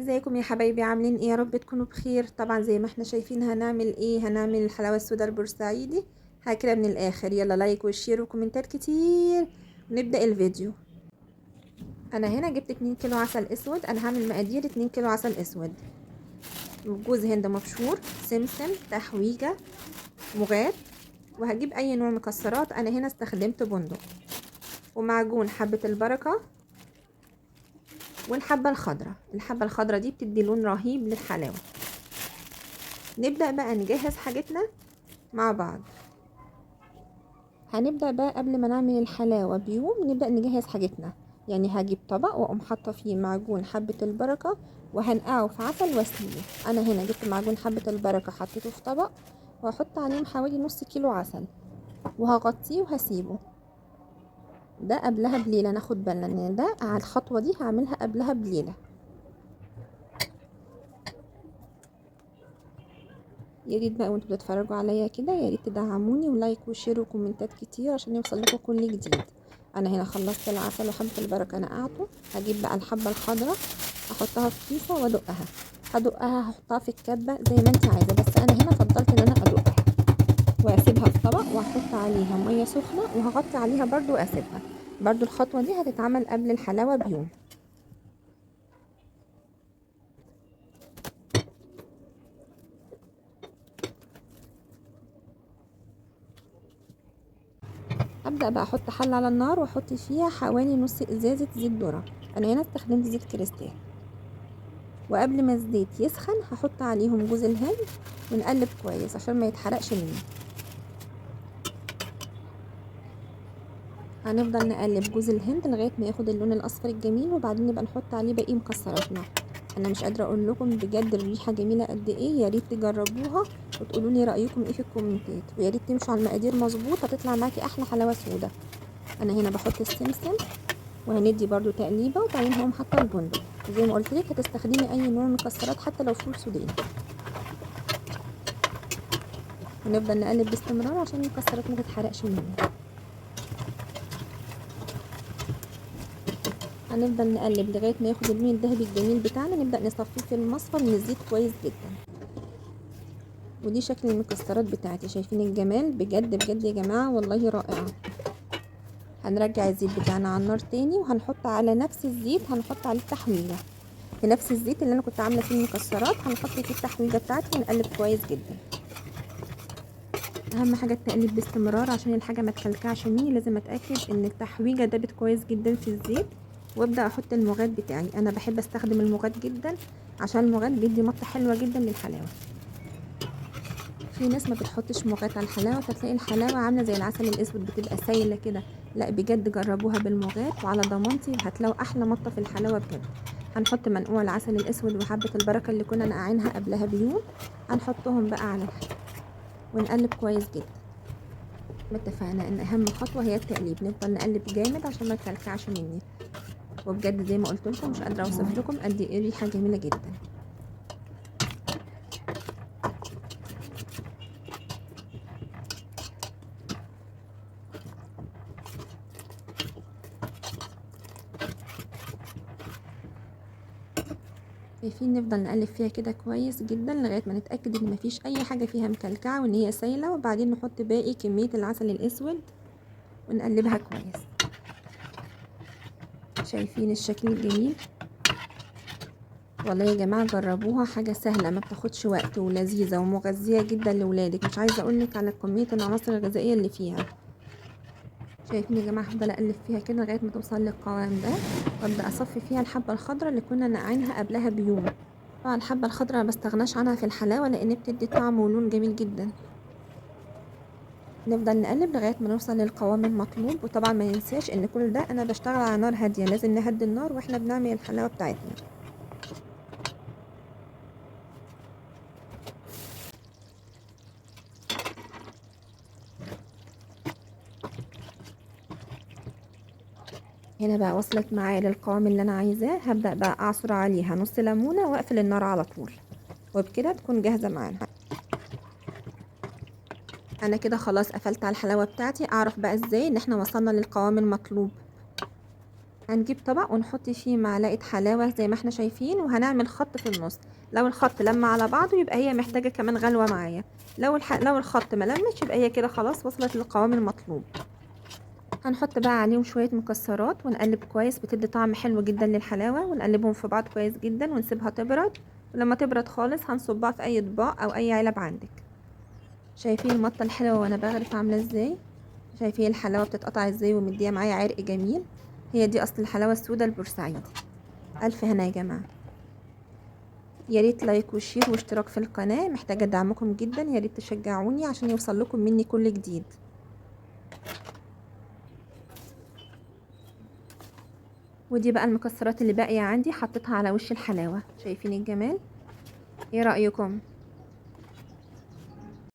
ازيكم يا حبايبي؟ عاملين ايه؟ يا رب تكونوا بخير. طبعا زي ما احنا شايفين هنعمل ايه؟ هنعمل الحلاوة السوداء البورسعيدي هكذا من الاخر. يلا like و share وكومنتات كتير ونبدا الفيديو. انا هنا جبت 2 كيلو عسل اسود، انا هعمل مقادير 2 كيلو عسل اسود، جوز هند مبشور، سمسم، تحويجه، مغات، وهجيب اي نوع مكسرات. انا هنا استخدمت بندق، ومعجون حبه البركة، والحبه الخضراء. الحبة الخضراء دي بتدي لون رهيب للحلاوه. نبدا بقى نجهز حاجتنا مع بعض. هنبدا بقى قبل ما نعمل الحلاوة بيوم نبدا نجهز حاجتنا. يعني هجيب طبق واقوم حاطه فيه معجون حبه البركة وهنقعه في عسل واسليه. انا هنا جبت معجون حبه البركة حطيته في طبق، وهحط عليهم حوالي نص كيلو عسل، وهغطيه وهسيبه ده قبلها بليلة. ناخد بالنا ان ده على الخطوة دي هعملها قبلها بليلة. يا ريت بقى وانتوا بتتفرجوا عليا كده يا ريت تدعموني و like و share وكومنتات كتير عشان يوصل لكم كل جديد. انا هنا خلصت العسل وحبه البركة نقعته. هجيب بقى الحبة الخضراء احطها في كيسه وادقها. هدقها هحطها في الكبه زي ما انت عايزه، بس انا هنا فضلت ان انا ادقها واسيبها في طبق، وهحط عليها مية سخنة وهغطي عليها برده واسيبها. برده الخطوة دي هتتعمل قبل الحلاوة بيوم. ابدا بقى احط حله على النار واحط فيها حوالي نص ازازة زيت ذره. انا هنا استخدمت زيت كريستال. وقبل ما الزيت يسخن هحط عليهم جوز الهند ونقلب كويس عشان ما يتحرقش مني. هنفضل نقلب جوز الهند لغاية ما ياخد اللون الاصفر الجميل، وبعدين نبقى نحط عليه باقي مكسراتنا. انا مش قادرة اقول لكم بجد الريحة جميلة قد ايه. يا ريت تجربوها وتقولوا لي رايكم ايه في الكومنتات، ويا ريت تمشوا على المقادير مظبوط هتطلع معاكي احلى حلاوة سودا. انا هنا بحط السمسم وهندي برده تقليبه، وبعدين هقوم حاطه البندق. زي ما قلت لك هتستخدمي اي نوع مكسرات حتى لو فول سوداني. ونفضل نقلب باستمرار عشان المكسرات ما تتحرقش مننا. هنفضل نقلب لغاية ما ياخد اللون الذهبي الجميل بتاعنا. نبدا نصفيه في المصفى من الزيت كويس جدا. ودي شكل المكسرات بتاعتي، شايفين الجمال؟ بجد بجد يا جماعة والله رائعة. هنرجع الزيت بتاعنا على النار تاني، وهنحط على نفس الزيت هنحط عليه التحويجه. في نفس الزيت اللي انا كنت عامله فيه المكسرات هنحط فيه التحويجه بتاعتي ونقلب كويس جدا. اهم حاجة التقليب باستمرار عشان الحاجة ما تكلكعش مني. لازم اتاكد ان التحويجه دابت كويس جدا في الزيت، وابدا احط المغات بتاعي. انا بحب استخدم المغات جدا عشان المغات بيدي مطه حلوة جدا للحلاوه. في ناس ما بتحطش مغات على الحلاوة فتلاقي الحلاوة عامله زي العسل الاسود بتبقى سايله كده. لا بجد جربوها بالمغات وعلى ضمانتي هتلاقوا احلى مطه في الحلاوة بجد. هنحط منقوع العسل الاسود وحبه البركة اللي كنا نقعينها قبلها بيوم، هنحطهم بقى على الحلاوة ونقلب كويس جدا. اتفقنا ان اهم خطوة هي التقليب، نفضل نقلب جامد عشان ما تكلكعش مني. وبجد زي ما قلت لكم مش قادرة اوصف لكم قد ايه ريحه جميلة جدا. شايفين؟ نفضل نقلب فيها كده كويس جدا لغاية ما نتاكد ان مفيش اي حاجة فيها مكلكعه وان هي سايله، وبعدين نحط باقي كمية العسل الاسود ونقلبها كويس. شايفين الشكل الجميل؟ والله يا جماعة جربوها، حاجة سهلة ما بتاخدش وقت ولذيذه ومغذيه جدا لولادك. مش عايزه اقولك على كمية العناصر الغذائية اللي فيها. شايفين يا جماعة؟ هفضل اقلب فيها كده لغاية ما توصل للقوام ده، وابدا اصفي فيها الحبة الخضراء اللي كنا نقعينها قبلها بيوم. طبعا الحبة الخضراء ما بستغناش عنها في الحلاوة لان بتدي طعم ولون جميل جدا. نفضل نقلب لغاية ما نوصل للقوام المطلوب. وطبعا ما ننساش ان كل ده انا بشتغل على نار هادية، لازم نهدي النار واحنا بنعمل الحلاوة بتاعتنا. هنا بقى وصلت معايا للقوام اللي انا عايزاه. هبدا بقى اعصر عليها نص ليمونه واقفل النار على طول، وبكده تكون جاهزة معانا. انا كده خلاص قفلت على الحلاوة بتاعتي. اعرف بقى ازاي ان احنا وصلنا للقوام المطلوب؟ هنجيب طبق ونحط فيه معلقة حلاوة زي ما احنا شايفين، وهنعمل خط في النص. لو الخط لما على بعضه يبقى هي محتاجة كمان غلوة معايا، لو الخط ما لمش يبقى هي كده خلاص وصلت للقوام المطلوب. هنحط بقى عليهم شوية مكسرات ونقلب كويس، بتدي طعم حلو جدا للحلاوة، ونقلبهم في بعض كويس جدا ونسيبها تبرد. ولما تبرد خالص هنصبها في اي اطباق او اي علب عندك. شايفين المطة الحلوة وانا بغرف عاملة ازاي؟ شايفين الحلاوة بتتقطع ازاي ومدية معايا عرق جميل؟ هي دي اصل الحلاوة السوداء البورسعيدي. الف هنا يا جماعة. يا ريت like و share واشتراك في القناة، محتاجة دعمكم جدا، يا ريت تشجعوني عشان يوصل لكم مني كل جديد. ودي بقى المكسرات اللي باقية عندي حطيتها على وش الحلاوة. شايفين الجمال؟ ايه رأيكم؟